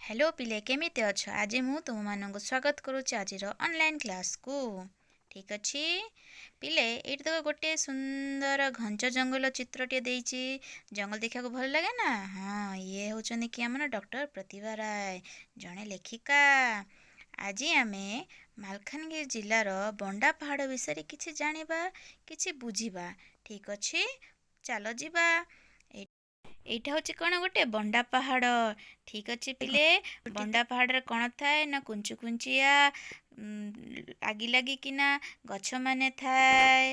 Hello ପିଲେ, କେମିତି ଅଛ? ଆଜି ମୁଁ ତୁମମାନଙ୍କୁ ସ୍ୱାଗତ କରୁଛି ଆଜିର ଅନଲାଇନ୍ କ୍ଲାସ୍କୁ। ଠିକ୍ ଅଛି ପିଲେ, ଏଇଠି ଦେଖ, ଗୋଟିଏ ସୁନ୍ଦର ଘଞ୍ଚ ଜଙ୍ଗଲ ଚିତ୍ରଟିଏ ଦେଇଛି। ଜଙ୍ଗଲ ଦେଖିବାକୁ ଭଲ ଲାଗେ ନା? ହଁ, ଇଏ ହେଉଛନ୍ତି କି ଆମର ଡକ୍ଟର ପ୍ରତିଭା ରାୟ, ଜଣେ ଲେଖିକା। ଆଜି ଆମେ ମାଲକାନଗିରି ଜିଲ୍ଲାର ବଣ୍ଡା ପାହାଡ଼ ବିଷୟରେ କିଛି ଜାଣିବା, କିଛି ବୁଝିବା। ଠିକ୍ ଅଛି, ଚାଲ ଯିବା। ଏଇଟା ହେଉଛି କ'ଣ? ଗୋଟେ ବଣ୍ଡା ପାହାଡ଼। ଠିକ୍ ଅଛି ପିଲେ, ବଣ୍ଡା ପାହାଡ଼ରେ କ'ଣ ଥାଏ ନା କୁଞ୍ଚୁ କୁଞ୍ଚିଆ ଲାଗି ଲାଗିକିନା ଗଛମାନେ ଥାଏ।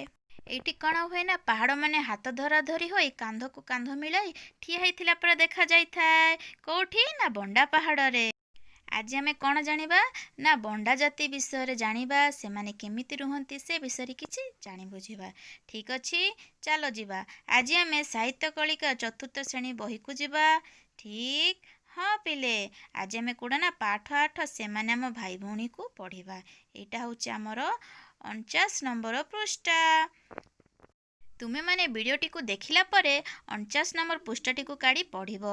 ଏଇଠି କ'ଣ ହୁଏ ନା ପାହାଡ଼ମାନେ ହାତ ଧରା ଧରି ହୋଇ, କାନ୍ଧକୁ କାନ୍ଧ ମିଳାଇ ଠିଆ ହେଇଥିଲା ପରେ ଦେଖାଯାଇଥାଏ। କୋଉଠି ନା ବଣ୍ଡା ପାହାଡ଼ରେ। ଆଜି ଆମେ କ'ଣ ଜାଣିବା ନା ବଣ୍ଡା ଜାତି ବିଷୟରେ ଜାଣିବା। ସେମାନେ କେମିତି ରୁହନ୍ତି, ସେ ବିଷୟରେ କିଛି ଜାଣି ବୁଝିବା। ଠିକ୍ ଅଛି, ଚାଲ ଯିବା। ଆଜି ଆମେ ସାହିତ୍ୟ କଳିକା ଚତୁର୍ଥ ଶ୍ରେଣୀ ବହିକୁ ଯିବା। ଠିକ୍, ହଁ ପିଲେ, ଆଜି ଆମେ କୋଉଟା ନା ପାଠ 8, ସେମାନେ ଆମ ଭାଇ ଭଉଣୀକୁ ପଢ଼ିବା। ଏଇଟା ହେଉଛି ଆମର 49 ନମ୍ବର ପୃଷ୍ଠା। ତୁମେମାନେ ଭିଡ଼ିଓଟିକୁ ଦେଖିଲା ପରେ 49 ନମ୍ବର ପୃଷ୍ଠାଟିକୁ କାଢ଼ି ପଢ଼ିବ।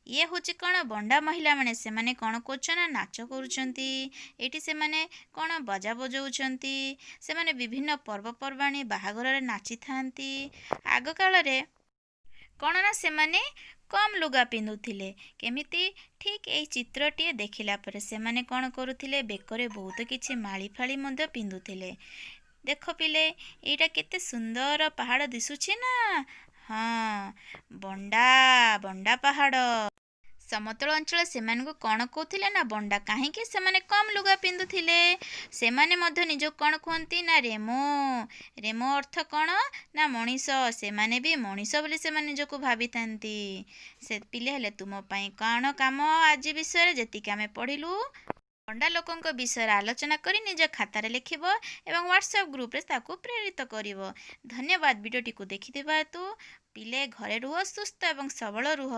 ଇଏ ହେଉଛି କ'ଣ? ବଣ୍ଡା ମହିଳାମାନେ। ସେମାନେ କ'ଣ କରୁଛନ୍ତି ନା ନାଚ କରୁଛନ୍ତି। ଏଇଠି ସେମାନେ କ'ଣ ବାଜା ବଜାଉଛନ୍ତି। ସେମାନେ ବିଭିନ୍ନ ପର୍ବପର୍ବାଣୀ, ବାହାଘରରେ ନାଚିଥାନ୍ତି। ଆଗକାଳରେ କ'ଣ ନା ସେମାନେ କମ୍ ଲୁଗା ପିନ୍ଧୁଥିଲେ। କେମିତି? ଠିକ୍ ଏଇ ଚିତ୍ରଟିଏ ଦେଖିଲା ପରେ। ସେମାନେ କ'ଣ କରୁଥିଲେ? ବେକରେ ବହୁତ କିଛି ମାଳି ଫାଳି ମଧ୍ୟ ପିନ୍ଧୁଥିଲେ। ଦେଖ ପିଲେ, ଏଇଟା କେତେ ସୁନ୍ଦର ପାହାଡ଼ ଦିଶୁଛି ନା? ହଁ, ବଣ୍ଡା ପାହାଡ଼। ସମତଳ ଅଞ୍ଚଳ ସେମାନଙ୍କୁ କ'ଣ କହୁଥିଲେ ନା ବଣ୍ଡା। କାହିଁକି? ସେମାନେ କମ୍ ଲୁଗା ପିନ୍ଧୁଥିଲେ। ସେମାନେ ମଧ୍ୟ ନିଜକୁ କ'ଣ କୁହନ୍ତି ନା ରେମୋ। ରେମୋ ଅର୍ଥ କ'ଣ ନା ମଣିଷ। ସେମାନେ ବି ମଣିଷ ବୋଲି ସେମାନେ ନିଜକୁ ଭାବିଥାନ୍ତି। ସେ ପିଲେ, ହେଲେ ତୁମ ପାଇଁ କ'ଣ କାମ? ଆଜି ବିଷୟରେ ଯେତିକି ଆମେ ପଢ଼ିଲୁ, ବଣ୍ଡା ଲୋକଙ୍କ ବିଷୟରେ ଆଲୋଚନା କରି ନିଜ ଖାତାରେ ଲେଖିବ ଏବଂ ହ୍ୱାଟ୍ସଆପ୍ ଗ୍ରୁପରେ ତାକୁ ପ୍ରେରିତ କରିବ। ଧନ୍ୟବାଦ ଭିଡ଼ିଓଟିକୁ ଦେଖିଥିବା ହେତୁ। ପିଲେ, ଘରେ ରୁହ, ସୁସ୍ଥ ଏବଂ ସବଳ ରୁହ।